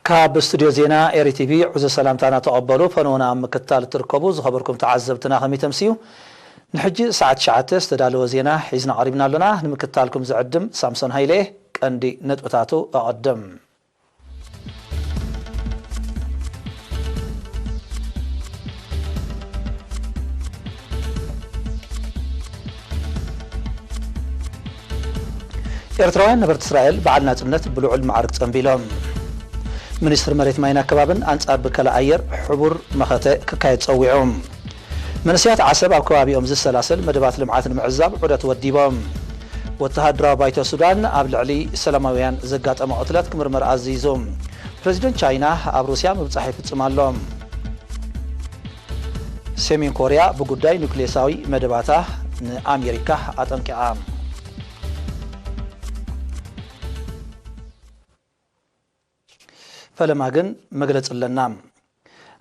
ካብ ስቱድዮ ዜና ኤሪ ቲቪ ዕዙዝ ሰላምታና ተቐበሉ። ፈነውና ኣብ ምክትታል እትርከቡ ዝኸበርኩም ተዓዘብትና ከመይ ተምስዩ? ንሕጂ ሰዓት ትሽዓተ ዝተዳለወ ዜና ሒዝና ቀሪብና ኣሎና። ንምክትታልኩም ዝዕድም ሳምሶን ሃይለ። ቀንዲ ነጥብታቱ ኣቐድም። ኤርትራውያን ነበርቲ እስራኤል በዓል ናጽነት ብልዑል ማዕርግ ጸንቢሎም። ሚኒስትሪ መሬት ማይን ኣከባብን ኣንጻር ብከላ ኣየር ሕቡር መኸተ ክካየድ ጸዊዑ። መንእሰያት ዓሰብ ኣብ ከባቢኦም ዝሰላሰል መደባት ልምዓት ንምዕዛብ ዑደት ወዲቦም። ወተሃደራዊ ባይቶ ሱዳን ኣብ ልዕሊ ሰላማውያን ዘጋጠመ ቅትለት ክምርመር ኣዚዙ። ፕረዚደንት ቻይና ኣብ ሩስያ ምብጻሕ ይፍጽም ኣሎ። ሰሜን ኮርያ ብጉዳይ ኑክሌሳዊ መደባታ ንኣሜሪካ ኣጠንቂቓ። ፈለማ ግን መግለጺ ኣለና።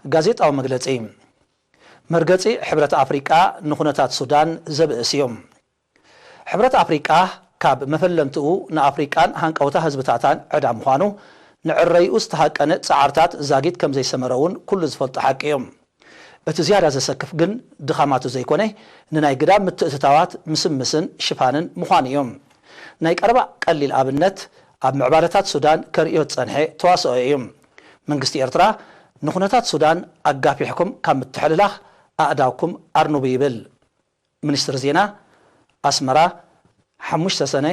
ጋዜጣዊ መግለጺ። መርገጺ ሕብረት ኣፍሪቃ ንኹነታት ሱዳን ዘብእስ እዩ። ሕብረት ኣፍሪቃ ካብ መፈለምትኡ ንኣፍሪቃን ሃንቀውታ ህዝብታታን ዕዳ ምዃኑ፣ ንዕረይኡ ዝተሃቀነ ጻዕርታት ዛጊት ከም ዘይሰመረ እውን ኩሉ ዝፈልጦ ሓቂ እዩ። እቲ ዝያዳ ዘሰክፍ ግን ድኻማቱ ዘይኮነ፣ ንናይ ግዳም ምትእትታዋት ምስምስን ሽፋንን ምዃኑ እዩ። ናይ ቀረባ ቀሊል ኣብነት ኣብ ምዕባለታት ሱዳን ከርእዮ ዝጸንሐ ተዋስኦ እዩ። መንግስቲ ኤርትራ ንኹነታት ሱዳን ኣጋፊሕኩም ካብ ምትሕልላኽ ኣእዳውኩም ኣርንቡ ይብል። ሚኒስትሪ ዜና ኣስመራ፣ ሓሙሽተ ሰነ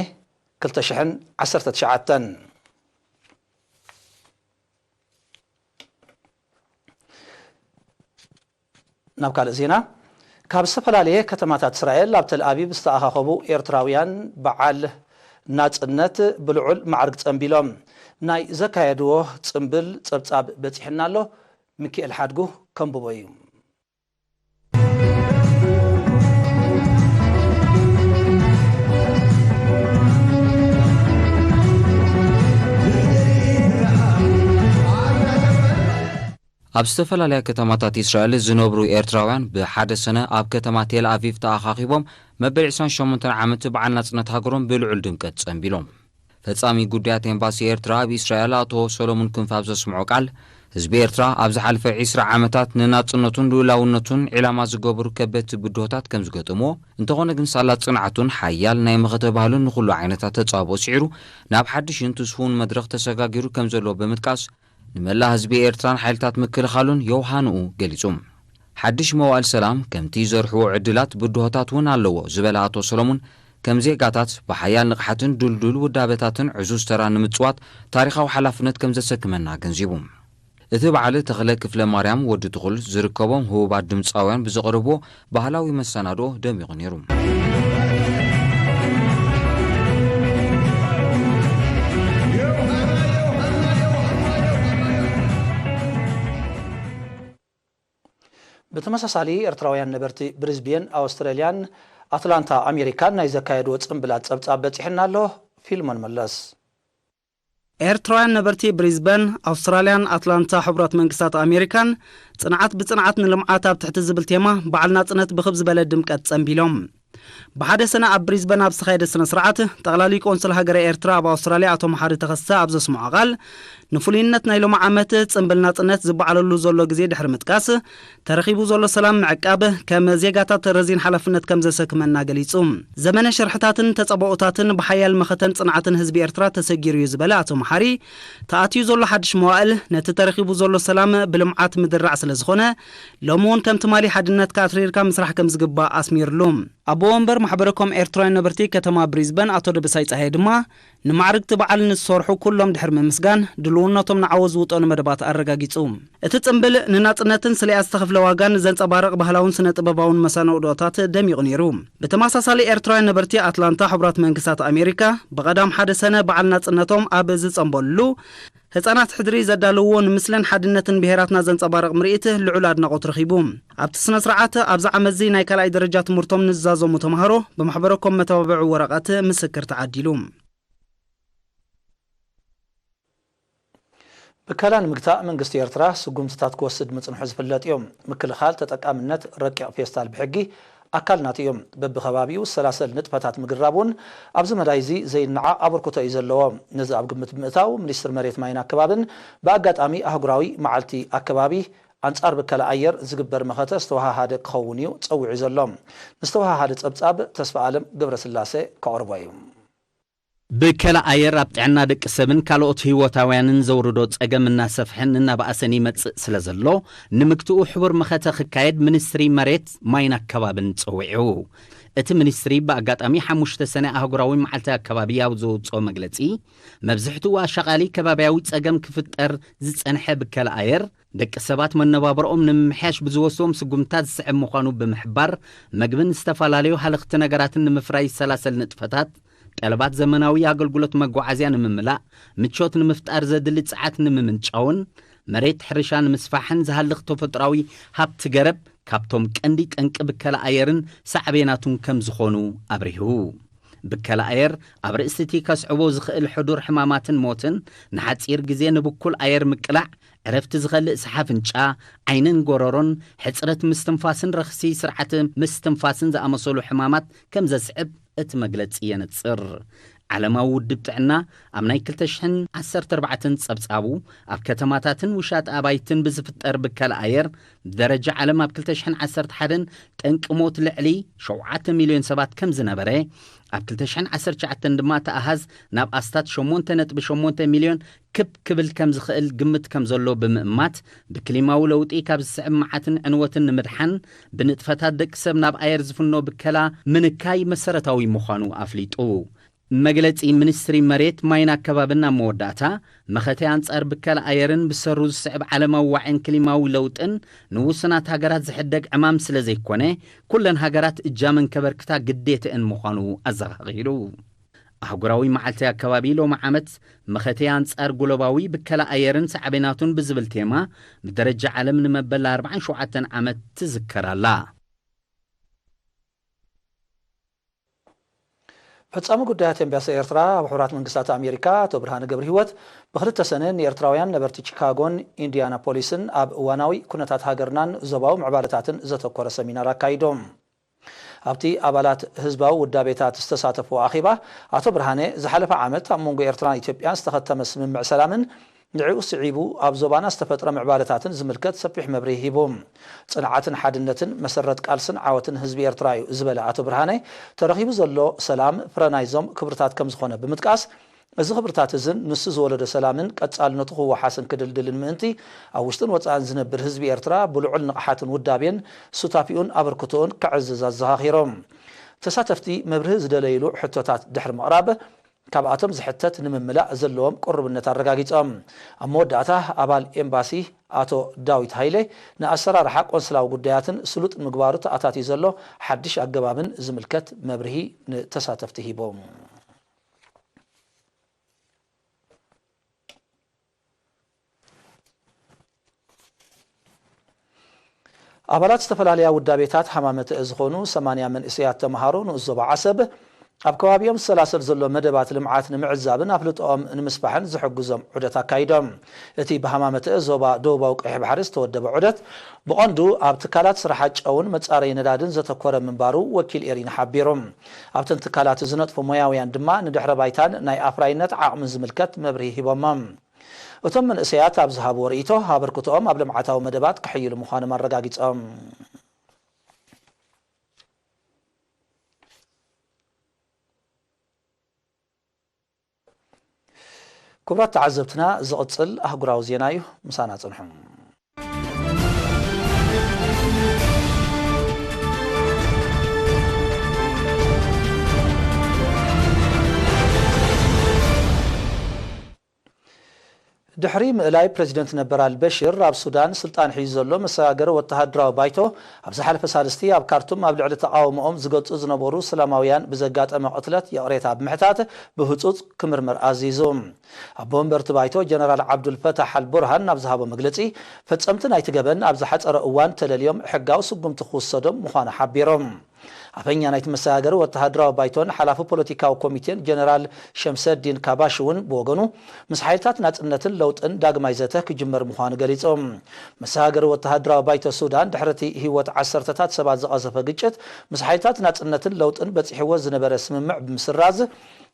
ክልተ ሽሕን ዓሰርተ ትሽዓተን። ናብ ካልእ ዜና። ካብ ዝተፈላለየ ከተማታት እስራኤል ኣብ ተል ኣቪቭ ዝተኣኻኸቡ ኤርትራውያን በዓል ናጽነት ብልዑል ማዕርግ ጸንቢሎም። ናይ ዘካየድዎ ጽምብል ጸብጻብ በጺሕና ኣሎ። ሚኪኤል ሓድጉ ከንብቦ እዩ። ኣብ ዝተፈላለያ ከተማታት እስራኤል ዝነብሩ ኤርትራውያን ብሓደ ሰነ ኣብ ከተማ ቴል ኣቪቭ ተኣኻኺቦም መበል ዕስራን ሸሞንተን ዓመት በዓል ናጽነት ሃገሮም ብልዑል ድምቀት ጸንቢሎም። ፈጻሚ ጉዳያት ኤምባሲ ኤርትራ ኣብ እስራኤል ኣቶ ሰሎሙን ክንፈ ኣብ ዘስምዖ ቃል፣ ህዝቢ ኤርትራ ኣብ ዝሓለፈ ዕስራ ዓመታት ንናጽነቱን ልኡላውነቱን ዒላማ ዝገበሩ ከበድቲ ብድሆታት ከም ዝገጠምዎ፣ እንተኾነ ግን ሳላ ጽንዓቱን ሓያል ናይ መኸተ ባህሉን ንኹሉ ዓይነታት ተጻብኦ ስዒሩ ናብ ሓድሽን ትስፉውን መድረኽ ተሰጋጊሩ ከም ዘሎ ብምጥቃስ፣ ንመላእ ህዝቢ ኤርትራን ሓይልታት ምክልኻሉን የውሃንኡ ገሊጹ። ሓድሽ መዋእል ሰላም ከምቲ ዘርሕዎ ዕድላት ብድሆታት እውን ኣለዎ ዝበለ ኣቶ ሰሎሙን፣ ከም ዜጋታት ብሓያል ንቕሓትን ድልዱል ውዳበታትን ዕዙዝ ተራ ንምጽዋት ታሪኻዊ ሓላፍነት ከም ዘሰክመና ኣገንዚቡ። እቲ በዓል ተኽለ ክፍለ ማርያም ወዲ ትኹል ዝርከቦም ህቡባት ድምጻውያን ብዘቕረብዎ ባህላዊ መሰናድኦ ደሚቑ ነይሩ። ብተመሳሳሊ፣ ኤርትራውያን ነበርቲ ብሪዝቤን ኣውስትራልያን ኣትላንታ ኣሜሪካን ናይ ዘካየድዎ ጽምብላት ጸብጻብ በጺሕና ኣሎ። ፊልሞን መለስ። ኤርትራውያን ነበርቲ ብሪዝበን ኣውስትራልያን ኣትላንታ ሕቡራት መንግስታት ኣሜሪካን ጽንዓት ብጽንዓት ንልምዓት ኣብ ትሕቲ ዝብል ቴማ በዓል ናጽነት ብኽብ ዝበለ ድምቀት ጸንቢሎም። ብሓደ ሰነ ኣብ ብሪዝበን ኣብ ዝተኻየደ ስነ ስርዓት፣ ጠቕላሊ ቆንስል ሃገረ ኤርትራ ኣብ ኣውስትራልያ ኣቶ መሓሪ ተኸስተ ኣብ ዘስምዖ ቃል፣ ንፍሉይነት ናይ ሎሚ ዓመት ጽምብል ናጽነት ዝበዓለሉ ዘሎ ግዜ ድሕሪ ምጥቃስ፣ ተረኺቡ ዘሎ ሰላም ምዕቃብ ከም ዜጋታት ረዚን ሓላፍነት ከም ዘሰክመና ገሊጹ። ዘመነ ሽርሕታትን ተጻብኦታትን ብሓያል መኸተን ጽንዓትን ህዝቢ ኤርትራ ተሰጊሩ እዩ ዝበለ ኣቶ መሓሪ፣ ተኣትዩ ዘሎ ሓድሽ መዋእል ነቲ ተረኺቡ ዘሎ ሰላም ብልምዓት ምድራዕ ስለ ዝኾነ፣ ሎሚ እውን ከም ትማሊ ሓድነትካ ኣትሪርካ ምስራሕ ከም ዝግባእ ኣስሚርሉ። ኣቦ ወንበር ማሕበረ ኮም ኤርትራውያን ነበርቲ ከተማ ብሪዝበን ኣቶ ደበሳይ ጸሃየ ድማ፣ ንማዕርግቲ በዓል ንዝሰርሑ ኩሎም ድሕሪ ምምስጋን፣ ድልውነቶም ንዓወት ዝውጠኑ መደባት ኣረጋጊጹ። እቲ ጽምብል ንናጽነትን ስለያ ዝተኸፍለ ዋጋን ዘንጸባርቕ ባህላውን ስነ ጥበባውን መሰናድኦታት ደሚቑ ነይሩ። ብተመሳሳሊ ኤርትራውያን ነበርቲ ኣትላንታ ሕቡራት መንግስታት ኣሜሪካ ብቐዳም ሓደ ሰነ በዓል ናጽነቶም ኣብ ዝጸንበሉሉ፣ ህጻናት ሕድሪ ዘዳለውዎ ንምስልን ሓድነትን ብሄራትና ዘንጸባርቕ ምርኢት ልዑል ኣድናቖት ረኺቡ። ኣብቲ ስነ ስርዓት ኣብዚ ዓመትዚ ናይ ካልኣይ ደረጃ ትምህርቶም ንዝዛዘሙ ተምሃሮ ብማሕበረ ኮም መተባብዒ ወረቐት ምስክር ተዓዲሉ። ብከላ ንምግታእ መንግስቲ ኤርትራ ስጉምትታት ክወስድ ምጽንሑ ዝፍለጥ እዩ። ምክልኻል ተጠቃምነት ረቂቕ ፌስታል ብሕጊ ኣካል ናቱ እዩ። በብኸባቢኡ ሰላሰል ንጥፈታት ምግርራብ እውን ኣብዚ መዳይ እዚ ዘይነዓቕ ኣበርክቶ እዩ ዘለዎ። ነዚ ኣብ ግምት ብምእታው ሚኒስትሪ መሬት ማይን ኣከባብን ብኣጋጣሚ ኣህጉራዊ መዓልቲ ኣከባቢ ኣንጻር ብከላ ኣየር ዝግበር መኸተ ዝተወሃሃደ ክኸውን እዩ ጸዊዑ ዘሎ። ንዝተወሃሃደ ጸብጻብ ተስፋ ኣለም ገብረስላሴ ከቕርቦ እዩ። ብከላ ኣየር ኣብ ጥዕና ደቂ ሰብን ካልኦት ህይወታውያንን ዘውርዶ ጸገም እናሰፍሐን እናበኣሰን ይመጽእ ስለ ዘሎ፣ ንምግትኡ ሕቡር መኸተ ክካየድ ሚኒስትሪ መሬት ማይን ኣከባብን ጸዊዑ። እቲ ሚኒስትሪ ብኣጋጣሚ ሓሙሽተ ሰነ ኣህጉራዊ መዓልቲ ኣከባቢ ኣብ ዘውጽኦ መግለጺ፣ መብዝሕትኡ ኣሻቓሊ ከባብያዊ ጸገም ክፍጠር ዝጸንሐ ብከላ ኣየር፣ ደቂ ሰባት መነባብሮኦም ንምምሕያሽ ብዝወስዎም ስጉምታት ዝስዕብ ምዃኑ ብምሕባር፣ መግብን ዝተፈላለዩ ሃለኽቲ ነገራትን ንምፍራይ ሰላሰል ንጥፈታት፣ ጠለባት ዘመናዊ ኣገልግሎት መጓዓዝያ ንምምላእ፣ ምቾት ንምፍጣር ዘድሊ ጸዓት ንምምንጫውን፣ መሬት ሕርሻ ንምስፋሕን ዝሃልኽ ተፈጥሮኣዊ ሃብቲ ገረብ ካብቶም ቀንዲ ጠንቂ ብከላ ኣየርን ሳዕቤናቱን ከም ዝኾኑ ኣብሪሁ። ብከላ ኣየር ኣብ ርእሲ እቲ ከስዕቦ ዝኽእል ሕዱር ሕማማትን ሞትን፣ ንሓጺር ግዜ ንብኩል ኣየር ምቅላዕ፣ ዕረፍቲ ዝኸልእ ሰሓፍንጫ፣ ዓይንን ጎረሮን፣ ሕጽረት ምስትንፋስን ረኽሲ ስርዓተ ምስትንፋስን ዝኣመሰሉ ሕማማት ከም ዘስዕብ እቲ መግለጺ የነጽር። ዓለማዊ ውድብ ጥዕና ኣብ ናይ ክልተ ሽሕን ዓሰርተ ኣርባዕተን ጸብጻቡ፣ ኣብ ከተማታትን ውሻጠ ኣባይትን ብዝፍጠር ብከላ ኣየር፣ ብደረጃ ዓለም ኣብ ክልተ ሽሕን ዓሰርተ ሓደን ጠንቂ ሞት ልዕሊ ሸውዓተ ሚልዮን ሰባት ከም ዝነበረ፣ ኣብ ክልተ ሽሕን ዓሰርተ ትሽዓተን ድማ እቲ ኣሃዝ ናብ ኣስታት ሸሞንተ ነጥቢ ሸሞንተ ሚልዮን ክብ ክብል ከም ዝኽእል ግምት ከም ዘሎ ብምእማት፣ ብክሊማዊ ለውጢ ካብ ዝስዕብ መዓትን ዕንወትን ንምድሓን፣ ብንጥፈታት ደቂ ሰብ ናብ ኣየር ዝፍኖ ብከላ ምንካይ መሰረታዊ ምዃኑ ኣፍሊጡ። መግለጺ ሚኒስትሪ መሬት ማይን ኣከባብን ኣብ መወዳእታ፣ መኸተ ኣንጻር ብከላ ኣየርን ብሰሩ ዝስዕብ ዓለማዊ ዋዒን ክሊማዊ ለውጥን ንውሱናት ሃገራት ዝሕደግ ዕማም ስለ ዘይኮነ፣ ኩለን ሃገራት እጃመን ከበርክታ ግዴተአን ምዃኑ ኣዘኻኺሩ። ኣህጉራዊ መዓልቲ ኣከባቢ ሎሚ ዓመት፣ መኸተ ኣንጻር ጉሎባዊ ብከላ ኣየርን ሳዕቤናቱን ብዝብል ቴማ፣ ብደረጃ ዓለም ንመበል ኣርባዓን ሸውዓተን ዓመት ትዝከር ኣላ። ፈጻሚ ጉዳያት ኤምባሲ ኤርትራ ኣብ ሕቡራት መንግስታት ኣሜሪካ ኣቶ ብርሃነ ገብረሂወት ብክልተ ሰነ ንኤርትራውያን ነበርቲ ቺካጎን ኢንዲያናፖሊስን ኣብ እዋናዊ ኩነታት ሃገርናን ዞባዊ ምዕባለታትን ዘተኮረ ሰሚናር ኣካይዶም። ኣብቲ ኣባላት ህዝባዊ ውዳቤታት ዝተሳተፍዎ ኣኼባ ኣቶ ብርሃነ ዝሓለፈ ዓመት ኣብ መንጎ ኤርትራን ኢትዮጵያን ዝተኸተመ ስምምዕ ሰላምን ንዕኡ ስዒቡ ኣብ ዞባና ዝተፈጥረ ምዕባለታትን ዝምልከት ሰፊሕ መብርሂ ሂቡ። ጽንዓትን ሓድነትን መሰረት ቃልስን ዓወትን ህዝቢ ኤርትራ እዩ ዝበለ ኣቶ ብርሃነ፣ ተረኺቡ ዘሎ ሰላም ፍረ ናይዞም ክብርታት ከም ዝኾነ ብምጥቃስ፣ እዚ ክብርታት እዝን ንሱ ዝወለዶ ሰላምን ቀጻልነቱ ክወሓስን ክድልድልን ምእንቲ፣ ኣብ ውሽጥን ወጻእን ዝነብር ህዝቢ ኤርትራ ብልዑል ንቕሓትን ውዳቤን ሱታፊኡን ኣበርክቶኡን ከዕዝዝ ኣዘኻኺሮም። ተሳተፍቲ መብርሂ ዝደለይሉ ሕቶታት ድሕሪ ምቕራብ፣ ካብኣቶም ዝሕተት ንምምላእ ዘለዎም ቅሩብነት ኣረጋጊጾም። ኣብ መወዳእታ ኣባል ኤምባሲ ኣቶ ዳዊት ሃይለ ንኣሰራርሓ ቆንስላዊ ጉዳያትን ስሉጥ ምግባሩ ተኣታትዩ ዘሎ ሓድሽ ኣገባብን ዝምልከት መብርሂ ንተሳተፍቲ ሂቦም። ኣባላት ዝተፈላለያ ውዳቤታት ሃማመተ ዝኾኑ ሰማንያ መንእሰያት ተምሃሮ ንኡስ ዞባ ዓሰብ ኣብ ከባቢኦም ዝሰላሰል ዘሎ መደባት ልምዓት ንምዕዛብን ኣፍልጦኦም ንምስፋሕን ዝሕግዞም ዑደት ኣካይዶም። እቲ ብሃማመተ ዞባ ደቡባዊ ቀይሕ ባሕሪ ዝተወደበ ዑደት ብቐንዱ ኣብ ትካላት ስራሓ ጨውን መጻረዪ ነዳድን ዘተኮረ ምንባሩ ወኪል ኤሪና ሓቢሩ። ኣብተን ትካላት ዝነጥፉ ሞያውያን ድማ ንድሕረ ባይታን ናይ ኣፍራይነት ዓቕምን ዝምልከት መብርሂ ሂቦሞም። እቶም መንእሰያት ኣብ ዝሃብዎ ርእይቶ፣ ኣበርክቶኦም ኣብ ልምዓታዊ መደባት ክሕይሉ ምዃኖም ኣረጋጊጾም። ክቡራት ተዓዘብትና፣ ዝቕጽል ኣህጉራዊ ዜና እዩ። ምሳና ጽንሑ። ድሕሪ ምእላይ ፕረዚደንት ነበር ኣልበሽር፣ ኣብ ሱዳን ስልጣን ሒዙ ዘሎ መሰጋገሪ ወተሃደራዊ ባይቶ፣ ኣብ ዝሓለፈ ሳልስቲ ኣብ ካርቱም ኣብ ልዕሊ ተቓውሞኦም ዝገልጹ ዝነበሩ ሰላማውያን ብዘጋጠመ ቅትለት ይቕሬታ ብምሕታት ብህጹጽ ክምርመር ኣዚዙ። ኣቦ ወንበር እቲ ባይቶ ጀነራል ዓብዱል ፈታሕ ኣል ቡርሃን ናብ ዝሃቦ መግለጺ፣ ፈጸምቲ ናይቲ ገበን ኣብ ዝሓጸረ እዋን ተለልዮም ሕጋዊ ስጉምቲ ክውሰዶም ምዃኑ ሓቢሮም። ኣፈኛ ናይቲ መሰጋገሪ ወተሃደራዊ ባይቶን ሓላፊ ፖለቲካዊ ኮሚቴን ጀነራል ሸምሰዲን ካባሽ እውን ብወገኑ፣ ምስ ሓይልታት ናጽነትን ለውጥን ዳግማይ ዘተ ክጅመር ምዃኑ ገሊጹ። መሰጋገሪ ወተሃደራዊ ባይቶ ሱዳን ድሕሪ እቲ ህይወት ዓሰርተታት ሰባት ዝቐዘፈ ግጭት፣ ምስ ሓይልታት ናጽነትን ለውጥን በጺሕዎ ዝነበረ ስምምዕ ብምስራዝ፣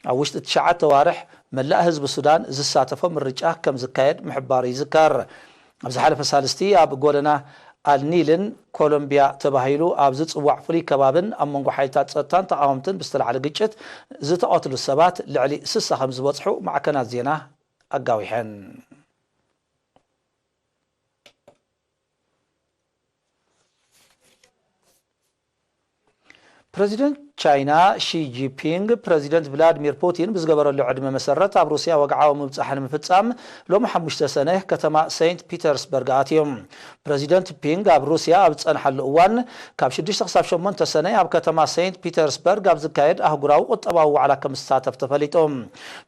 ኣብ ውሽጢ ትሽዓተ ኣዋርሕ መላእ ህዝቢ ሱዳን ዝሳተፎ ምርጫ ከም ዝካየድ ምሕባሩ ይዝከር። ኣብ ዝሓለፈ ሳልስቲ ኣብ ጎደና ኣልኒልን ኮሎምቢያ ተባሂሉ ኣብ ዝጽዋዕ ፍሉይ ከባብን ኣብ መንጎ ሓይልታት ጸጥታን ተቓወምትን ብዝተላዕለ ግጭት ዝተቐትሉ ሰባት ልዕሊ ስሳ ከም ዝበጽሑ ማዕከናት ዜና ኣጋዊሐን። ፕረዚደንት ቻይና ሺ ጂንፒንግ ፕረዚደንት ቭላድሚር ፑቲን ብዝገበረሉ ዕድመ መሰረት ኣብ ሩስያ ወግዓዊ ምብጻሕ ንምፍጻም ሎሚ ሓሙሽተ ሰነ ከተማ ሴንት ፒተርስበርግ ኣትዮም። ፕረዚደንት ፒንግ ኣብ ሩስያ ኣብ ዝጸንሓሉ እዋን ካብ ሽዱሽተ ክሳብ ሸሞንተ ሰነ ኣብ ከተማ ሴንት ፒተርስበርግ ኣብ ዝካየድ ኣህጉራዊ ቁጠባዊ ዋዕላ ከም ዝሳተፍ ተፈሊጡ።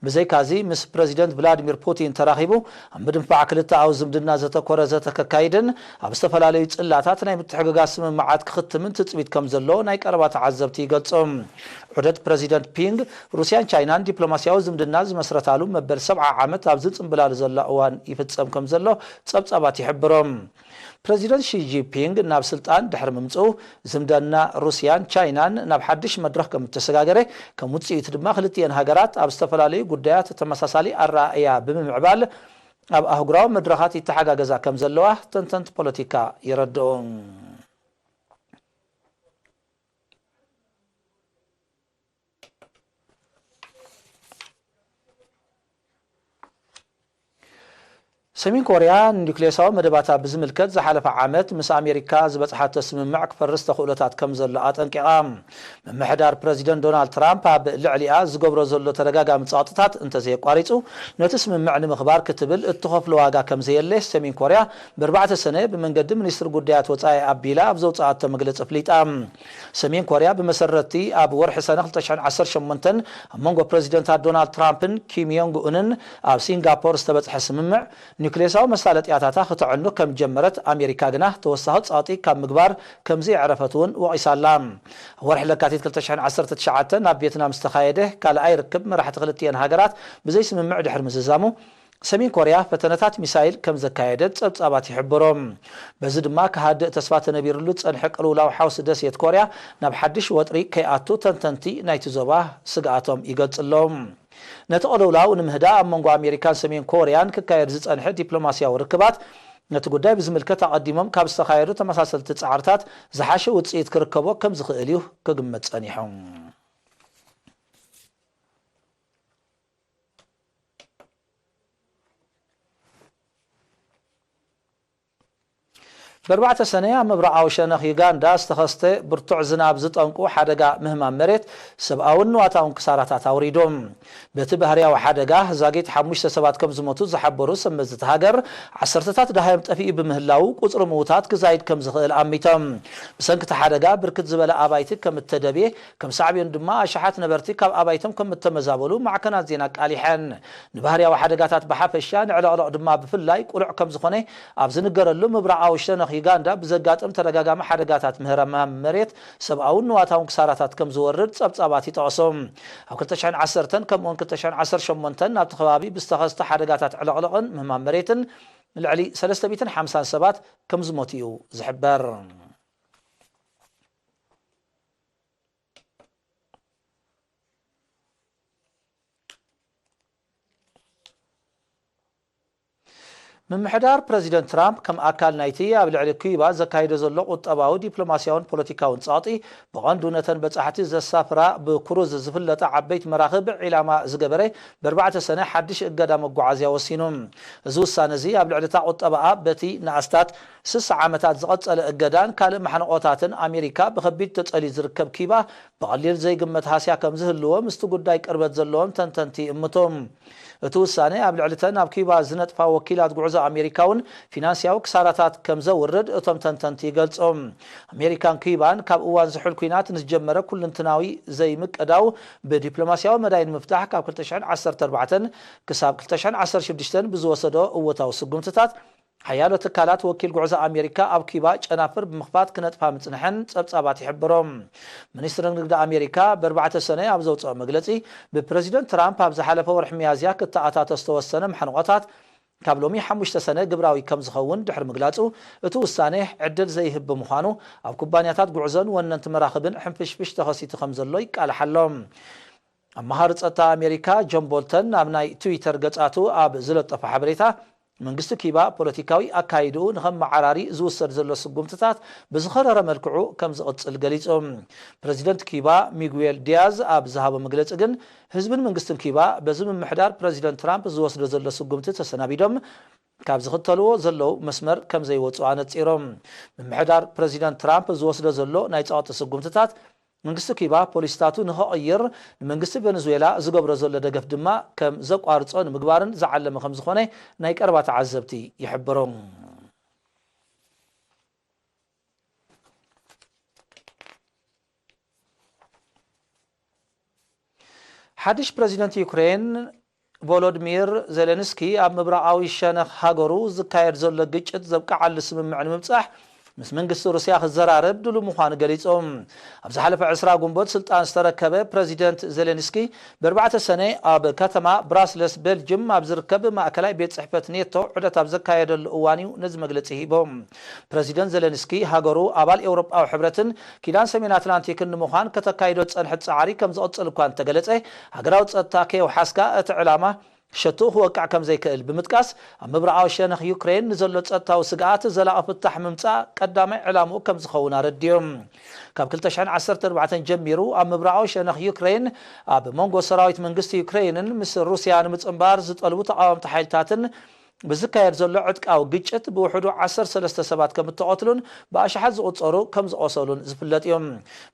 ብዘይካዚ ምስ ፕረዚደንት ቭላድሚር ፑቲን ተራኺቡ ኣብ ምድንፋዕ ክልተኣዊ ዝምድና ዘተኮረ ዘተ ከካይድን ኣብ ዝተፈላለዩ ጽላታት ናይ ምትሕግጋዝ ስምምዓት ክኽትምን ትጽቢት ከም ዘሎ ናይ ቀረባ ተዓዘብቲ ይገልጹ። ዑደት ፕረዚደንት ፒንግ ሩስያን ቻይናን ዲፕሎማስያዊ ዝምድና ዝመስረታሉ መበል ሰብዓ ዓመት ኣብ ዝጽንብላሉ ዘሎ እዋን ይፍጸም ከም ዘሎ ጸብጻባት ይሕብሩ። ፕረዚደንት ሺ ጂንፒንግ ናብ ስልጣን ድሕሪ ምምጽኡ ዝምድና ሩስያን ቻይናን ናብ ሓድሽ መድረኽ ከም እተሰጋገረ፣ ከም ውጽኢቱ ድማ ክልቲኤን ሃገራት ኣብ ዝተፈላለዩ ጉዳያት ተመሳሳሊ ኣረኣእያ ብምምዕባል ኣብ ኣህጉራዊ መድረኻት ይተሓጋገዛ ከም ዘለዋ ተንተንቲ ፖለቲካ የረድኡ። ሰሜን ኮርያ ንኒውክሌሳዊ መደባታ ብዝምልከት ዝሓለፈ ዓመት ምስ ኣሜሪካ ዝበጽሓቶ ስምምዕ ክፈርስ ተኽእሎታት ከም ዘሎ ኣጠንቂቓ። ምምሕዳር ፕረዚደንት ዶናልድ ትራምፕ ኣብ ልዕሊኣ ዝገብሮ ዘሎ ተደጋጋሚ ጸቕጥታት እንተዘየቋሪጹ፣ ነቲ ስምምዕ ንምኽባር ክትብል እትኸፍሎ ዋጋ ከም ዘየለ ሰሜን ኮርያ ብኣርባዕተ ሰነ ብመንገዲ ሚኒስትሪ ጉዳያት ወጻኢ ኣቢላ ኣብ ዘውጽኣቶ መግለጺ ኣፍሊጣ። ሰሜን ኮርያ ብመሰረቲ ኣብ ወርሒ ሰነ ክልተ ሽሕን ዓሰርተ ሸሞንተን ኣብ መንጎ ፕረዚደንታት ዶናልድ ትራምፕን ኪም ዮንግ ኡንን ኣብ ሲንጋፖር ዝተበጽሐ ስምምዕ፣ ኒውክሌሳዊ መሳለጥያታታ ክተዕኑ ከም ጀመረት፣ ኣሜሪካ ግና ተወሳኺ ጸቕጢ ካብ ምግባር ከም ዘየዕረፈት እውን ወቒሳ ኣላ። ኣብ ወርሒ ለካቲት ክልተ ሽሕን ዓሰርተ ትሽዓተን ኣብ ቪየትናም ዝተኻየደ ካልኣይ ርክብ መራሕቲ ክልቲኤን ሃገራት ብዘይ ስምምዕ ድሕሪ ምዝዛሙ፣ ሰሜን ኮርያ ፈተነታት ሚሳይል ከም ዘካየደት ጸብጻባት ይሕብሩ። በዚ ድማ ክሃድእ ተስፋ ተነቢርሉ ዝጸንሐ ቅልውላው ሓውሲ ደሴት ኮርያ ናብ ሓድሽ ወጥሪ ከይኣቱ ተንተንቲ ናይቲ ዞባ ስግኣቶም ይገልጹ ኣለዉ። ነቲ ቅልውላው ንምህዳእ ኣብ መንጎ ኣሜሪካን ሰሜን ኮርያን ክካየድ ዝጸንሐ ዲፕሎማስያዊ ርክባት፣ ነቲ ጉዳይ ብዝምልከት ኣቐዲሞም ካብ ዝተኻየዱ ተመሳሰልቲ ጻዕርታት ዝሓሸ ውጽኢት ክርከቦ ከም ዝኽእል እዩ ክግመት ጸኒሑ። ብኣርባዕተ ሰነ ኣብ ምብራቓዊ ሸነኽ ዩጋንዳ ዝተኸስተ ብርቱዕ ዝናብ ዝጠንቁ ሓደጋ ምህማም መሬት ሰብኣውን ንዋታውን ክሳራታት ኣውሪዱ። በቲ ባህርያዊ ሓደጋ ዛጊት ሓሙሽተ ሰባት ከም ዝሞቱ ዝሓበሩ ሰብ መዚ እታ ሃገር፣ ዓሰርተታት ደሃዮም ጠፊኡ ብምህላዉ ቁጽሪ ምዉታት ክዛይድ ከም ዝኽእል ኣሚቶም። ብሰንኪ እቲ ሓደጋ ብርክት ዝበለ ኣባይቲ ከም እተደብየ፣ ከም ሳዕቤኑ ድማ ኣሽሓት ነበርቲ ካብ ኣባይቶም ከም እተመዛበሉ ማዕከናት ዜና ኣቃሊሐን። ንባህርያዊ ሓደጋታት ብሓፈሻ፣ ንዕለቕለቕ ድማ ብፍላይ ቅሉዕ ከም ዝኾነ ኣብ ዝንገረሉ ምብራቓዊ ሸነኽ ዩጋንዳ ብዘጋጥም ተደጋጋሚ ሓደጋታት ምህማም መሬት ሰብኣውን ንዋታውን ክሳራታት ከም ዝወርድ ጸብጻባት ይጠቕሱ። ኣብ ክልተ ሽሕን ዓሰርተን ከምኡውን ክልተ ሽሕን ዓሰርተ ሸሞንተን ናብቲ ከባቢ ብዝተኸስተ ሓደጋታት ዕለቕለቕን ምህማም መሬትን ልዕሊ ሰለስተ ሚእትን ሓምሳን ሰባት ከም ዝሞቱ እዩ ዝሕበር። ምምሕዳር ፕረዚደንት ትራምፕ፣ ከም ኣካል ናይቲ ኣብ ልዕሊ ኩባ ዘካይዶ ዘሎ ቁጠባዊ፣ ዲፕሎማስያውን ፖለቲካውን ጸቕጢ፣ ብቐንዱ ነተን በጻሕቲ ዘሳፍራ ብክሩዝ ዝፍለጣ ዓበይቲ መራኽብ ዒላማ ዝገበረ ብኣርባዕተ ሰነ ሓድሽ እገዳ መጓዓዝያ ወሲኑ። እዚ ውሳነ እዚ ኣብ ልዕሊ እታ ቁጠባኣ በቲ ንኣስታት ስሳ ዓመታት ዝቐጸለ እገዳን ካልእ ማሕንቖታትን ኣሜሪካ ብኸቢድ ተጸልዩ ዝርከብ ኪባ ብቐሊል ዘይግመት ሃስያ ከም ዝህልዎ ምስቲ ጉዳይ ቅርበት ዘለዎም ተንተንቲ ይእምቱ። እቲ ውሳነ ኣብ ልዕሊ እተን ኣብ ኪባ ዝነጥፋ ወኪላት ጉዕዞ ኣሜሪካ እውን ፊናንስያዊ ክሳራታት ከም ዘውርድ እቶም ተንተንቲ ይገልጹ። ኣሜሪካን ኪባን ካብ እዋን ዝሑል ኲናት ንዝጀመረ ኩልንትናዊ ዘይምቅዳው ብዲፕሎማስያዊ መዳይ ንምፍታሕ ካብ ክልተ ሽሕን ዓሰርተ ኣርባዕተን ክሳብ ክልተ ሽሕን ዓሰርተ ሽዱሽተን ብዝወሰዶ እወታዊ ስጉምትታት ሓያሎ ትካላት ወኪል ጉዕዞ ኣሜሪካ ኣብ ኪባ ጨናፍር ብምኽፋት ክነጥፋ ምጽንሐን ጸብጻባት ይሕብሮ። ሚኒስትሪ ንግዲ ኣሜሪካ ብኣርባዕተ ሰነ ኣብ ዘውጽኦ መግለጺ ብፕረዚደንት ትራምፕ ኣብ ዝሓለፈ ወርሒ ሚያዝያ ክተኣታቶ ዝተወሰነ ማሕንቖታት ካብ ሎሚ ሓሙሽተ ሰነ ግብራዊ ከም ዝኸውን ድሕሪ ምግላጹ፣ እቲ ውሳነ ዕድል ዘይህብ ብምዃኑ ኣብ ኩባንያታት ጉዕዞን ወነንቲ መራኽብን ሕንፍሽፍሽ ተኸሲቱ ከም ዘሎ ይቃልሕ ኣሎ። ኣመሃሪ ጸጥታ ኣሜሪካ ጆን ቦልተን ኣብ ናይ ትዊተር ገጻቱ ኣብ ዝለጠፎ ሓበሬታ፣ መንግስቲ ኪባ ፖለቲካዊ ኣካይድኡ ንኸመዓራሪ ዝውሰድ ዘሎ ስጉምትታት ብዝኸረረ መልክዑ ከም ዝቕጽል ገሊጹ። ፕረዚደንት ኪባ ሚጉዌል ዲያዝ ኣብ ዝሃቦ መግለጺ ግን፣ ህዝብን መንግስትን ኪባ በዚ ምምሕዳር ፕረዚደንት ትራምፕ ዝወስዶ ዘሎ ስጉምቲ ተሰናቢዶም ካብ ዝኽተልዎ ዘለዉ መስመር ከም ዘይወጹ ኣነጺሮም። ምምሕዳር ፕረዚደንት ትራምፕ ዝወስዶ ዘሎ ናይ ጸቕጢ ስጉምትታት መንግስቲ ኪባ ፖሊሲታቱ ንኸቕይር ንመንግስቲ ቬነዙዌላ ዝገብሮ ዘሎ ደገፍ ድማ ከም ዘቋርጾ ንምግባርን ዝዓለመ ከም ዝኾነ ናይ ቀረባ ተዓዘብቲ ይሕብሩ። ሓድሽ ፕረዚደንት ዩክሬን ቮሎድሚር ዜሌንስኪ ኣብ ምብራቓዊ ሸነኽ ሃገሩ ዝካየድ ዘሎ ግጭት ዘብቅዓሉ ስምምዕ ንምብጻሕ ምስ መንግስቲ ሩስያ ክዘራረብ ድሉ ምዃኑ ገሊጹ። ኣብ ዝሓለፈ ዕስራ ጉንቦት ስልጣን ዝተረከበ ፕረዚደንት ዜሌንስኪ ብኣርባዕተ ሰነ ኣብ ከተማ ብራስለስ ቤልጅም ኣብ ዝርከብ ማእከላይ ቤት ጽሕፈት ኔቶ ዑደት ኣብ ዘካየደሉ እዋን እዩ ነዚ መግለጺ ሂቦ። ፕረዚደንት ዜሌንስኪ ሃገሩ ኣባል ኤውሮጳዊ ሕብረትን ኪዳን ሰሜን ኣትላንቲክን ንምዃን ከተካይዶ ዝጸንሐት ጻዕሪ ከም ዝቕጽል እኳ እንተገለጸ፣ ሃገራዊ ጸጥታ ከየውሓስካ እቲ ዕላማ ሸትኡ ክወቅዕ ከም ዘይክእል ብምጥቃስ፣ ኣብ ምብራቓዊ ሸነኽ ዩክሬን ንዘሎ ጸጥታዊ ስግኣት ዘላቒ ፍታሕ ምምጻእ ቀዳማይ ዕላምኡ ከም ዝኸውን ኣረዲኡ። ካብ ክልተ ሽሕን ዓሰርተ ኣርባዕተን ጀሚሩ ኣብ ምብራቓዊ ሸነኽ ዩክሬን ኣብ መንጎ ሰራዊት መንግስቲ ዩክሬንን ምስ ሩስያ ንምጽንባር ዝጠልቡ ተቓወምቲ ሓይልታትን ብዝካየድ ዘሎ ዕጥቃዊ ግጭት ብውሕዱ ዓሰርተ ሰለስተ ሰባት ከም እተቐትሉን ብኣሽሓት ዝቑጸሩ ከም ዝቖሰሉን ዝፍለጥ እዩ።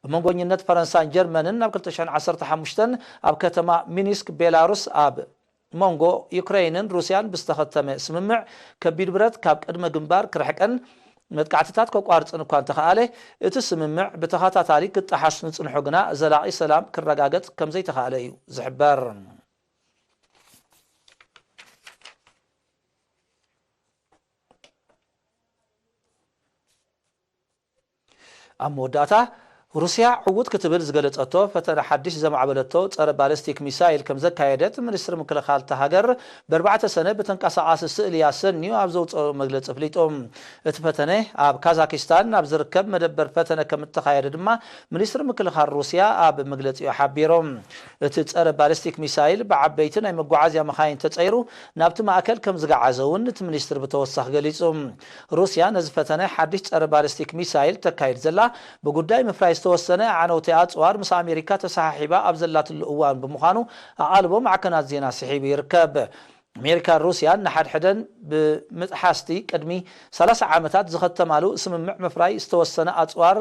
ብመንጎኝነት ፈረንሳን ጀርመንን ናብ ክልተ ሽሕን ዓሰርተ ሓሙሽተን ኣብ ከተማ ሚኒስክ ቤላሩስ ኣብ መንጎ ዩክሬንን ሩስያን ብዝተኸተመ ስምምዕ ከቢድ ብረት ካብ ቅድመ ግንባር ክርሕቀን መጥቃዕትታት ከቋርጽን እኳ እንተኸኣለ፣ እቲ ስምምዕ ብተኸታታሊ ክጠሓስ ምጽንሑ ግና ዘላቒ ሰላም ክረጋገጽ ከም ዘይተኻእለ እዩ ዝሕበር። ኣብ መወዳእታ፣ ሩስያ ዕዉት ክትብል ዝገለጸቶ ፈተነ ሓድሽ ዘማዕበለቶ ጸረ ባሊስቲክ ሚሳይል ከም ዘካየደት ሚኒስትሪ ምክልኻል እታ ሃገር ብኣርባዕተ ሰነ ብተንቀሳቓሲ ስእሊ ኣሰንዩ ኣብ ዘውጽኦ መግለጺ ኣፍሊጡ። እቲ ፈተነ ኣብ ካዛኪስታን ኣብ ዝርከብ መደበር ፈተነ ከም እተኻየደ ድማ ሚኒስትሪ ምክልኻል ሩስያ ኣብ መግለጺኡ ሓቢሩ። እቲ ጸረ ባሊስቲክ ሚሳይል ብዓበይቲ ናይ መጓዓዝያ መኻይን ተጸይሩ ናብቲ ማእከል ከም ዝገዓዘ እውን እቲ ሚኒስትሪ ብተወሳኺ ገሊጹ። ሩስያ ነዚ ፈተነ ሓድሽ ጸረ ባሊስቲክ ሚሳይል ተካይድ ዘላ ብጉዳይ ምፍራይ ዝተወሰነ ኣዕነውቲ ኣጽዋር ምስ ኣሜሪካ ተሰሓሒባ ኣብ ዘላትሉ እዋን ብምዃኑ ኣቓልቦ ማዕከናት ዜና ስሒቡ ይርከብ። ኣሜሪካን ሩስያን ንሓድሕደን ብምጥሓስቲ ቅድሚ ሰላሳ ዓመታት ዝኸተማሉ ስምምዕ ምፍራይ ዝተወሰነ ኣጽዋር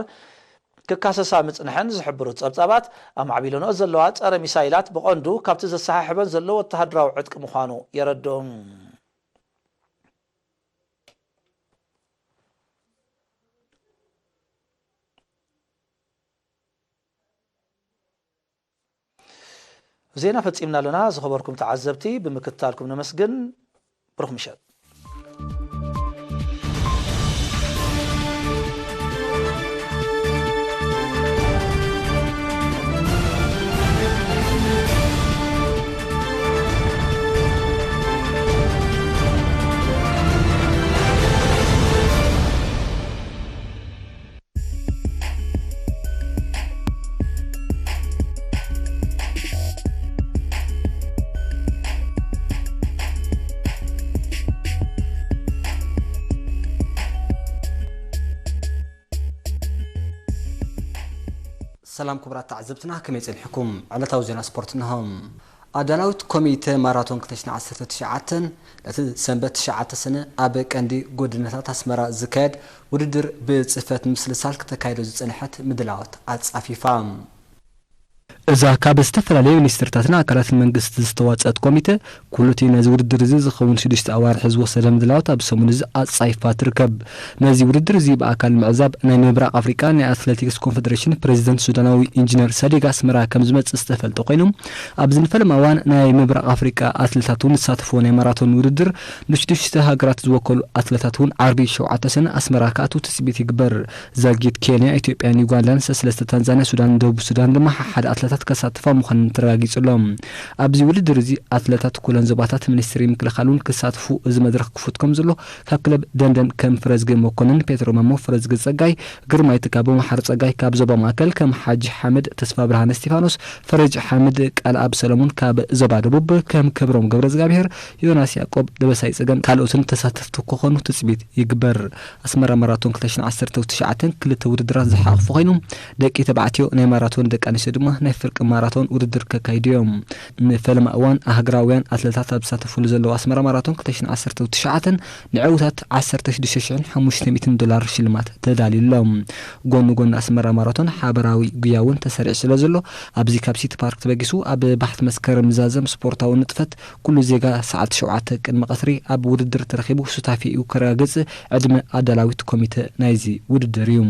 ክካሰሳ ምጽንሐን ዝሕብሩ ጸብጻባት፣ ኣማዕቢለንኦ ዘለዋ ጸረ ሚሳይላት ብቐንዱ ካብቲ ዘሰሓሕበን ዘሎ ወተሃደራዊ ዕጥቂ ምዃኑ የረድኡ። ዜና ፈጺምና ኣለና። ዝኸበርኩም ተዓዘብቲ፣ ብምክትታልኩም ነመስግን። ብሩኽ ምሸት። ሰላም ክቡራት ተዓዘብትና፣ ከመይ ጸኒሕኩም? ዕለታዊ ዜና ስፖርት እንሆ። ኣዳላዊት ኮሚተ ማራቶን ክልተ ሽሕን ዓሰርተ ትሽዓተን ነቲ ሰንበት ትሽዓተ ሰነ ኣብ ቀንዲ ጎደናታት ኣስመራ ዝካየድ ውድድር ብጽፈት ምስልሳል ክተካይዶ ዝጸንሐት ምድላዋት ኣጻፊፋ። እዛ ካብ ዝተፈላለዩ ሚኒስትርታትን ኣካላትን መንግስቲ ዝተዋጸአት ኮሚተ፣ ኩሉ እቲ ነዚ ውድድር እዚ ዝኸውን ሽዱሽተ ኣዋርሕ ዝወሰደ ምድላዋት ኣብዚ ሰሙን እዚ ኣጻይፋ ትርከብ። ነዚ ውድድር እዚ ብኣካል ምዕዛብ ናይ ምብራቕ ኣፍሪቃ ናይ ኣትሌቲክስ ኮንፈደሬሽን ፕሬዚደንት ሱዳናዊ ኢንጂነር ሰዲግ ኣስመራ ከም ዝመጽእ ዝተፈልጠ ኮይኑ፣ ኣብዚ ንፈለማ እዋን ናይ ምብራቕ ኣፍሪቃ ኣትሌታት እውን ዝሳተፍዎ ናይ ማራቶን ውድድር ንሽዱሽተ ሃገራት ዝወከሉ ኣትሌታት እውን ዓርቢ ሸውዓተ ሰነ ኣስመራ ክኣትዉ ትጽቢት ይግበር። ዛጊት ኬንያ፣ ኢትዮጵያን ዩጋንዳን፣ ሰለስተ ታንዛንያ፣ ሱዳን፣ ደቡብ ሱዳን ድማ ሓሓደ ኣትለታት ከሳትፋ ምዃነን ተረጋጊጹ ኣሎ። ኣብዚ ውድድር እዚ ኣትለታት ኩለን ዞባታት ሚኒስትሪ ምክልኻል እውን ክሳትፉ እዚ መድረኽ ክፉት ከም ዘሎ ካብ ክለብ ደንደን ከም ፍረዝጊ መኮንን፣ ፔትሮ ማሞ፣ ፍረዝጊ ጸጋይ፣ ግርማይ ትካቦ፣ መሓሪ ጸጋይ ካብ ዞባ ማእከል ከም ሓጂ ሓምድ፣ ተስፋ ብርሃነ እስቲፋኖስ፣ ፈረጅ ሓምድ፣ ቃልኣብ ሰለሙን ካብ ዞባ ደቡብ ከም ክብሮም ገብረ እግዚኣብሔር፣ ዮናስ ያዕቆብ፣ ደበሳይ ጸገም ካልኦትን ተሳተፍቲ ክኾኑ ትጽቢት ይግበር። ኣስመራ ማራቶን ክልተ ሽሕን ዓሰርተ ትሽዓተን ክልተ ውድድራት ዝሓቑፉ ኮይኑ፣ ደቂ ተባዕትዮ ናይ ማራቶን፣ ደቂ ኣንስትዮ ድማ ናይ ፍርቂ ማራቶን ውድድር ከካይዱ እዮም። ንፈለማ እዋን ኣህግራውያን ኣትለታት ኣብ ዝሳተፍሉ ዘለዉ ኣስመራ ማራቶን ክልተ ሽሕን ዓሰርተ ትሽዓተን ንዕዉታት ዓሰርተ ሽዱሽተ ሽሕን ሓሙሽተ ሚእትን ዶላር ሽልማት ተዳልዩ ኣሎ። ጎኒ ጎኒ ኣስመራ ማራቶን ሓበራዊ ጉያ እውን ተሰሪዑ ስለ ዘሎ፣ ኣብዚ ካብ ሲቲ ፓርክ ተበጊሱ ኣብ ባሕቲ መስከረም ዝዛዘም ስፖርታዊ ንጥፈት ኩሉ ዜጋ ሰዓት ሸውዓተ ቅድሚ ቀትሪ ኣብ ውድድር ተረኺቡ ሱታፌኡ ከረጋግጽ ዕድመ ኣዳላዊት ኮሚተ ናይዚ ውድድር እዩ።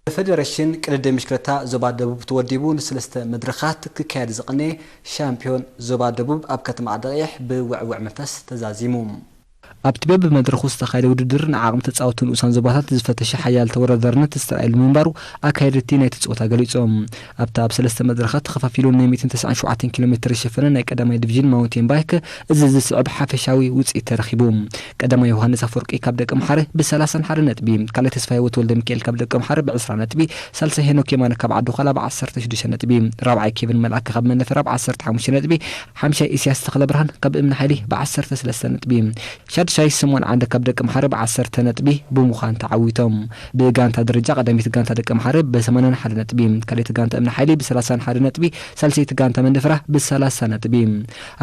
ብፌደሬሽን ቅድድም ብሽክለታ ዞባ ደቡብ ተወዲቡ ንሰለስተ መድረኻት ክካየድ ዝቐነየ ሻምፒዮን ዞባ ደቡብ ኣብ ከተማ ዓዲ ቀይሕ ብውዕውዕ መንፈስ ተዛዚሙ። ኣብቲ በብመድረኹ ዝተኻየደ ውድድር ንዓቕሚ ተጻወትቲ ንኡሳን ዞባታት ዝፈተሸ ሓያል ተወዳዳርነት ዝተራእየሉ ምንባሩ ኣካየድቲ ናይቲ ጸወታ ገሊጾም። ኣብታ ኣብ ሰለስተ መድረኻት ተኸፋፊሉ ናይ ሚእትን ተስዓን ሸውዓተን ኪሎ ሜትር ዝሸፈነ ናይ ቀዳማይ ዲቪዥን ማውንቴን ባይክ እዚ ዝስዕብ ሓፈሻዊ ውጽኢት ተረኺቡ። ቀዳማይ ዮሃንስ ኣፈወርቂ ካብ ደቂ ኣምሓረ ብሰላሳን ሓደ ነጥቢ፣ ካልኣይ ተስፋ ህይወት ወልደ ሚካኤል ካብ ደቂ ኣምሓረ ብዕስራ ነጥቢ፣ ሳልሳይ ሄኖክ የማነ ካብ ዓዲ ዃላ ብዓሰርተ ሽዱሽተ ነጥቢ፣ ራብዓይ ኬቪን መልኣከ ካብ መንደፈራ ብዓሰርተ ሓሙሽተ ነጥቢ፣ ሓምሻይ ኢሳያስ ተኽለ ብርሃን ካብ እምኒ ሓይሊ ብዓሰርተ ሰለስተ ነጥቢ፣ ሻድሻይ ስምኦን ዓንደ ካብ ደቂ ኣምሓረ ብዓሰርተ ነጥቢ ብምዃን ተዓዊቶም። ብጋንታ ደረጃ ቀዳመይቲ ጋንታ ደቂ ኣምሓረ ብሰማንያን ሓደ ነጥቢ፣ ካልኣይቲ ጋንታ እምኒ ሓይሊ ብሰላሳን ሓደ ነጥቢ፣ ሳልሰይቲ ጋንታ መንደፈራ ብሰላሳ ነጥቢ።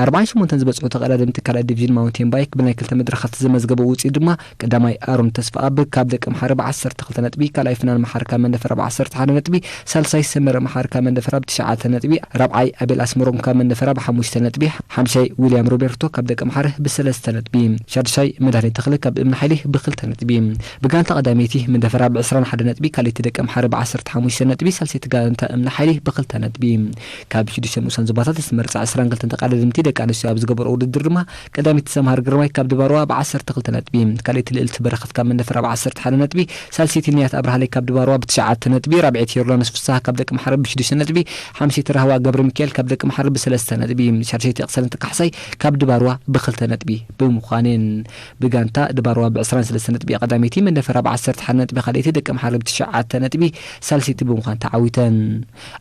ኣርባዓን ሸሞንተን ዝበጽሑ ተቐዳደምቲ ካልኣይ ዲቪዥን ማውንቴን ባይክ ብናይ ክልተ መድረኻት ዘመዝገበ ውጽኢት ድማ ቀዳማይ ኣሮን ተስፋኣብ ካብ ደቂ ኣምሓረ ብዓሰርተ ክልተ ነጥቢ፣ ካልኣይ ፍናን መሓሪ ካብ መንደፈራ ብዓሰርተ ሓደ ነጥቢ፣ ሳልሳይ ሰመረ መሓሪ ካብ መንደፈራ ብትሽዓተ ነጥቢ፣ ራብዓይ ኣቤል ኣስመሮም ካብ መንደፈራ ብሓሙሽተ ነጥቢ፣ ሓምሻይ ዊልያም ሮቤርቶ ካብ ደቂ ኣምሓረ ብሰለስተ ነጥቢ፣ ሻድሻይ መድሃኔ ተኽለ ካብ እምኒ ሓይሊ ብክልተ ነጥቢ። ብጋንታ ቀዳመይቲ መንደፈራ ብዕስራን ሓደ ነጥቢ፣ ካልኣይቲ ደቂ ኣምሓረ ብዓሰርተ ሓሙሽተ ነጥቢ፣ ሳልሰይቲ ጋንታ እምኒ ሓይሊ ብክልተ ነጥቢ። ካብ ሽዱሽተ ንኡሳን ዞባታት ዝተመርጻ ዕስራን ክልተን ተቐዳደምቲ ደቂ ኣንስትዮ ኣብ ዝገበርኦ ውድድር ድማ ቀዳመይቲ ሰምሃር ግርማይ ካብ ድባርዋ ብዓሰርተ ክልተ ነጥቢ፣ ካልኣይቲ ልእልቲ በረኸት ካብ መንደፈራ ብዓሰርተ ሓደ ነጥቢ፣ ሳልሰይቲ ንያት ኣብርሃለይ ካብ ድባርዋ ብትሽዓተ ነጥቢ፣ ራብዐይቲ ዮርዳኖስ ፍስሃ ካብ ደቂ ኣምሓረ ብሽዱሽተ ነጥቢ፣ ሓምሸይቲ ራህዋ ገብረ ሚካኤል ካብ ደቂ ኣምሓረ ብሰለስተ ነጥቢ፣ ሻድሸይቲ ኤክሰለንት ካሕሳይ ካብ ድባርዋ ብክልተ ነጥቢ ብምዃን እየን። ብጋንታ ድባርዋ ብዕስራን ሰለስተን ነጥቢ ቀዳመይቲ፣ መንደፈራ ብዓሰርተ ሓደ ነጥቢ ካልኣይቲ፣ ደቂ ኣምሓረ ብትሽዓተ ነጥቢ ሳልሰይቲ ብምዃን ተዓዊተን።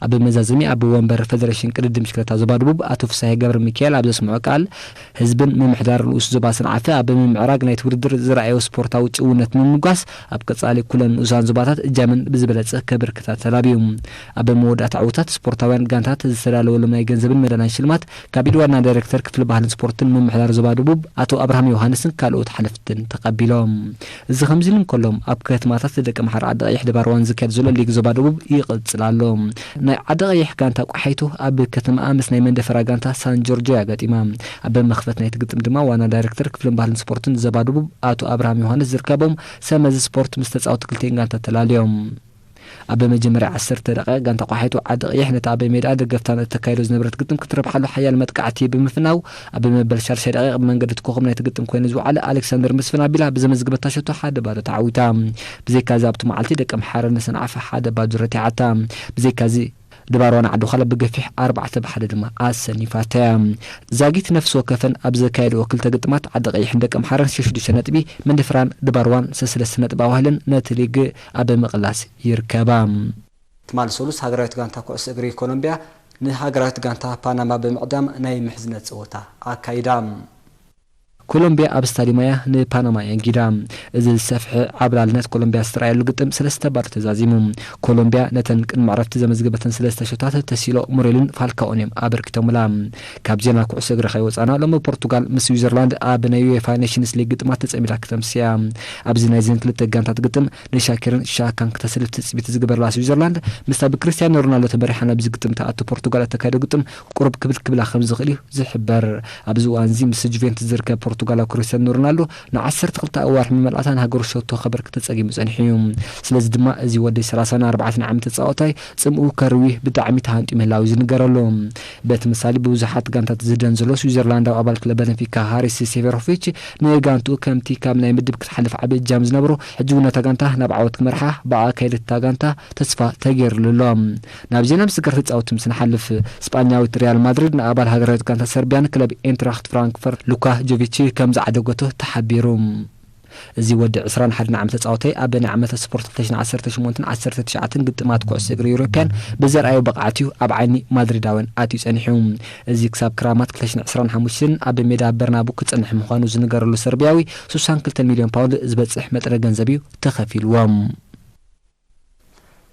ኣብ መዛዘሚ ኣቦ ወንበር ፈደረሽን ቅድድም ብሽክለታ ዞባ ደቡብ ኣቶ ፍሳሄ ገብረ ሚካኤል ኣብ ዘስምዖ ቃል፣ ህዝብን ምምሕዳር ንኡስ ዞባ ሰንዓፈ ኣብ ምምዕራግ ናይቲ ውድድር ዝረኣዮ ስፖርታዊ ጭውነት ንምምጓስ ኣብ ቀጻሊ ኩለን ንኡሳን ዞባታት እጃመን ብዝበለጸ ከበርክታ ተላብዩ። ኣብ መወዳእታ ዕውታት ስፖርታውያን ጋንታት ዝተዳለወሎም ናይ ገንዘብን መዳናን ሽልማት ካብ ኢድ ዋና ዳይሬክተር ክፍሊ ባህልን ስፖርትን ምምሕዳር ዞባ ደቡብ ኣቶ ኣብርሃም ዮሃንስን ካልኦት ሓለፍትን ተቐቢሎም። እዚ ከምዚ ኢሉ እንከሎ፣ ኣብ ከተማታት ደቂ ኣምሓራ ዓዲ ቀይሕ ድባርዋን ዝካየድ ዘሎ ሊግ ዞባ ደቡብ ይቕጽል ኣሎ። ናይ ዓዲ ቀይሕ ጋንታ ቋሓይቶ ኣብ ከተማኣ ምስ ናይ መንደፈራ ጋንታ ሳን ጆርጆ እያ ገጢማ። ኣብ መኽፈት ናይቲ ግጥም ድማ ዋና ዳይሬክተር ክፍልን ባህልን ስፖርትን ዞባ ደቡብ ኣቶ ኣብርሃም ዮሃንስ ዝርከቦም ሰመዚ ስፖርት ምስ ተጻወቲ ክልቲኤን ጋንታ ተላልዮም። ኣብ መጀመርያ ዓሰርተ ደቂቕ ጋንታ ቋሓይቶ ዓዲ ቀይሕ ነታ ኣብ ሜዳ ደገፍታ እተካይዶ ዝነበረት ግጥም ክትረብሓሉ ሓያል መጥቃዕቲ ብምፍናው፣ ኣብ መበል ሻድሻይ ደቂቕ ብመንገዲ እቲ ኮኸብ ናይቲ ግጥም ኮይኑ ዝወዓለ ኣሌክሳንደር መስፍን ኣቢላ ብዘመዝገበታ ሸቶ ሓደ ባዶ ተዓዊታ። ብዘይካዚ ኣብቲ መዓልቲ ደቂ ኣምሓረ ንሰንዓፈ ሓደ ባዶ ረቲዓታ። ብዘይካዚ ድባርዋ ንዓዲ ዃላ ብገፊሕ ኣርባዕተ ብ ሓደ ድማ ኣሰኒፋታ እያ። ዛጊት ነፍሲ ወከፈን ኣብ ዘካየድዎ ክልተ ግጥማት ዓዲ ቀይሕን ደቂ ኣምሓረን ሸሽዱሽተ ነጥቢ፣ መንደፈራን ድባርዋን ሰሰለስተ ነጥቢ ኣዋሂለን ነቲ ሊግ ኣብ ምቕላስ ይርከባ። ትማሊ ሰሉስ ሃገራዊት ጋንታ ኩዕሶ እግሪ ኮሎምቢያ ንሃገራዊት ጋንታ ፓናማ ብምዕዳም ናይ ምሕዝነት ጸወታ ኣካይዳ። ኮሎምቢያ ኣብ ስታዲየም እያ ንፓናማ የንጊዳ። እዚ ዝሰፍሐ ዓብላልነት ኮሎምቢያ ዝተረኣየሉ ግጥም ሰለስተ ባዶ ተዛዚሙ። ኮሎምቢያ ነተን ቅድሚ ዕረፍቲ ዘመዝገበተን ሰለስተ ሸቶታት ተሲሎ ሞሬልን ፋልካኦን እዮም ኣበርኪቶምላ። ካብ ዜና ኩዕሶ እግሪ ከይወፃና፣ ሎሚ ፖርቱጋል ምስ ስዊዘርላንድ ኣብ ናይ ዩኤፋ ኔሽንስ ሊግ ግጥማት ተፀሚዳ ክተምስያ። ኣብዚ ናይዘን ክልተ ጋንታት ግጥም ንሻኪርን ሻካን ክተሰልፍ ትፅቢት ዝግበርላ ስዊዘርላንድ፣ ምስታ ብክርስቲያኖ ሮናልዶ ተመሪሓ ናብዚ ግጥም ትኣቱ ፖርቱጋል እተካየዶ ግጥም ቁሩብ ክብል ክብላ ከም ዝኽእል እዩ ዝሕበር። ኣብዚ እዋን እዚ ምስ ጁቬንትስ ዝርከብ ፖርቱጋላዊ ክርስቲያኖ ሮናልዶ ን ዓሰርተ ክልተ ኣዋርሕ ምመልኣታ ንሃገሩ ሸቶ ከበርክት ተጸጊሙ ጸኒሑ እዩ። ስለዚ ድማ እዚ ወዲ ሰላሳን ኣርባዕተን ዓመት ተጻዋታይ ጽምኡ ከርዊ ብጣዕሚ ተሃንጢ ምህላው እዩ ዝንገረሉ። በቲ ምሳሌ ብብዙሓት ጋንታት ዝህደን ዘሎ ስዊዘርላንዳዊ ኣባል ክለብ በነፊካ ሃሪስ ሴፌሮቪች ንጋንትኡ ከምቲ ካብ ናይ ምድብ ክትሓልፍ ዓቢ እጃም ዝነበሮ፣ ሕጂ እውን ነታ ጋንታ ናብ ዓወት ክመርሓ ብኣካየደታ ጋንታ ተስፋ ተገይርሉ ኣሎ። ናብ ዜና ምስግር ተጻወትቲ ምስ ንሓልፍ፣ ስጳኛዊት ሪያል ማድሪድ ንኣባል ሃገራዊት ጋንታ ሰርቢያን ክለብ ኤንትራክት ፍራንክፈርት ሉካ ጆቪች ከም ዝዓደገቶ ተሓቢሩ። እዚ ወዲ ዕስራን ሓደን ዓመት ተጻዋታይ ኣብ ናይ ዓመተ ስፖርት ክልተ ሽሕን ዓሰርተ ሸሞንተን ዓሰርተ ትሽዓተን ግጥማት ኩዕሶ እግሪ ዩሮፕያን ብዘርኣዮ ብቕዓት እዩ ኣብ ዓይኒ ማድሪዳውያን ኣትዩ ጸኒሑ። እዚ ክሳብ ክራማት ክልተ ሽሕን ዕስራን ሓሙሽተን ኣብ ሜዳ በርናቡ ክጸንሕ ምዃኑ ዝንገረሉ ሰርቢያዊ ሱሳን ክልተ ሚልዮን ፓውንድ ዝበጽሕ መጠነ ገንዘብ እዩ ተኸፊልዎ።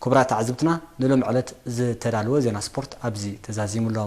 ክቡራት ተዓዘብትና፣ ንሎም ዕለት ዝተዳለወ ዜና ስፖርት ኣብዚ ተዛዚሙ ኣሎ።